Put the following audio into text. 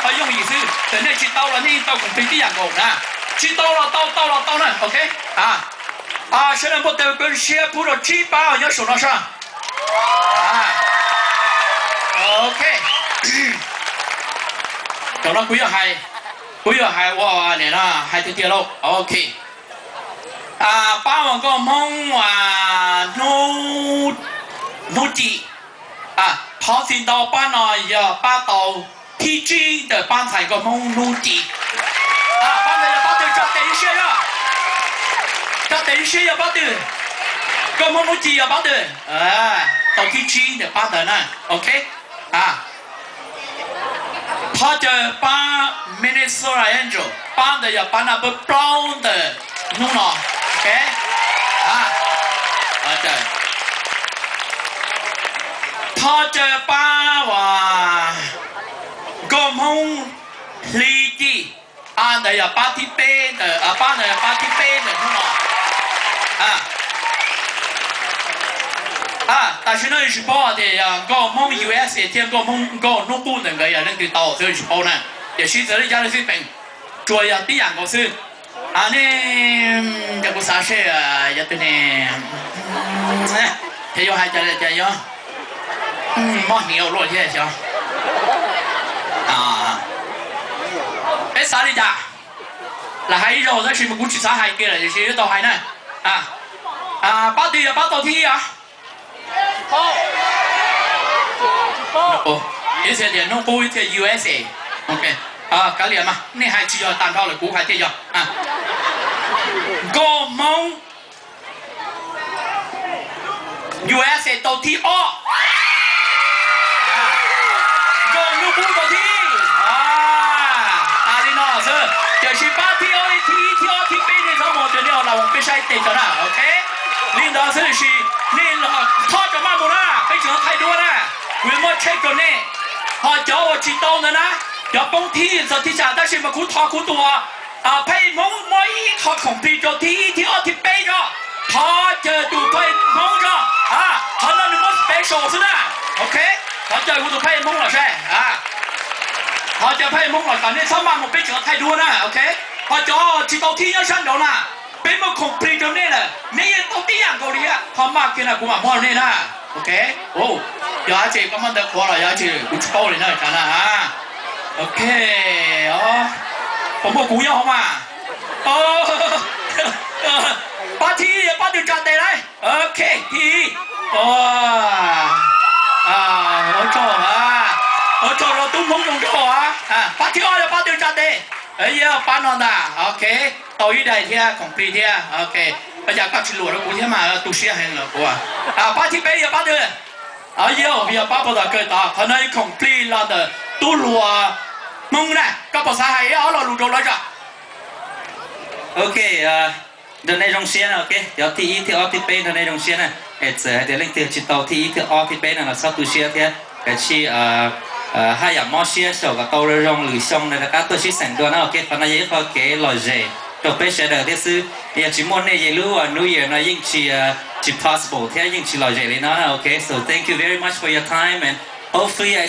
Qhov yooj yim xwb, txawm nej tsis tau los nej yeej tau complete tib yam nkaus na. Tsis tau los tau, tau los tau na, ok. Sawv daws npau taws koj siab pub rau tsib pab nyob saum no soj. Ok. Tam no kuv yuav hais, kuv yuav hais ua niam no hais tiag tiag lauj, ok. Pab uas nkauj Hmoob hnub, hnub ci, thov txim ntau, pab no yog pab tau thib tsib ntawm pab ntxhais nkauj Hmoob hnub ci. Pab ntawd yog pab twg? Tso tes ib siab yog, tso tes ib siab yog pab twg? Nkauj Hmoob hnub ci yog pab twg? Tau thib tsib ntawm pab ntawd na, ok. Thov caw pab Minnesota Angel, pab ntawd yog pab naj pab plaub ntawm hnub no, ok. Thov caw pab uas nkauj Hmoob hli ci, pab ntawd yog pab thib peb ntawm, pab ntawd yog pab thib peb ntawm hnub no. Tam sim no yus tsis paub tias yog nkauj Hmoob U S A thiab nkauj Hmoob, nkauj hnub qub ntawm nkawd yog leej twg tau xwb, yus tsis paub na. Tiam sis txawm li cas los xij peem, tsuas yog tib yam nkaus xwb. Nej cov kuv xav seb yog twg ne, ces yuav hais cas li cas yog mob hniav ua luaj thiab xyov. Peb xav li cas? Lam hais ib zaug tab sis mas kuv tsis xav hais kiag lawm tiam sis yuav tau hais na. Pab twg yog pab tau thib ib os? Ib txhia tias hnub qub, ib txhia U S A. Kav liam mas, nej hais tsis yog tag nrho lawm kuv hais thiaj yog. Nkauj Hmoob U S A tau thib ob. Nkauj Hmoob Hmoob tau thib, tas li no xwb. Tiam sis pab thib ob, thib ib, thib ob, thib peb nej txhob mus, tias nej los peb saib tes tso na, ok. Li ntawd xwb, tiam sis nej los thov tso maj mus na, peb tseem thaij duab na. Kuv yuav muab check rau nej. Ho cov uas tsis tau ntawd na, cov poob thib txog thib xya, tab sis mas kuv thov kuv tus phaj Hmoob muab ib qho complete rau thib ib, thib ob, thib peb tso. Thov caw tus phaj Hmoob tso. Qhov no nws muab special xwb na, ok. Thov caw kuv tus phaj Hmoob los saib. Thov caw phaj Hmoob los kom nej txhob maj mus, peb tseem thaij duab na, ok. Ho cov tsis tau thib nyob sab nraud na, peb muab complete rau nej lawm, nej yeej tau tib yam nkaus li thiab, ho maj kiag na kuv mam muab rau nej na, ok. Yog dab tsi koj muab ntawv qhuav los yog dab tsi kuv tsis paub li na, tsav na. Ok, puas muaj kuv nyob hauv mas? Pab thib ib yog pab twg tsa tes lauj? Ok, thib ib. Ua tsaug, ua tsaug rau tub Hmoob zoo nraug. Pab thib ob yog pab twg tsa tes? Yog pab no ntag, ok. Tau ib daim thiab complete thiab, ok. Ua cas koj tsis luam rau kuv thiab mas tu siab heev los kuv. Pab thib peb yog pab twg? Yog, yog pab puag tom kawg tod, qhov no complete los ntawm tub hluas Hmoob na, koj puas xav hais ob lo lus rau lawv tso? Ok, nrog nej zoo siab na, ok, cov thib ib, thib ob, thib peb nrog nej zoo siab na. Es txawm hais tias leej twg tsis tau thib ib, thib ob, thib peb no los txhob tu siab thiab, kav tsij haj yam mob siab xyaum kom tau zoo lwm xyoo no rov qab tuaj sib xeem dua na, ok. Qhov no yog ib qho kev lom zem rau peb sawv daws thiab xwb. Yog tsis muaj nej ces lub New Year no yeej tsis, tsis possible thiab yeej tsis lom zem li no, ok. So thank you very much for your time and hopefully I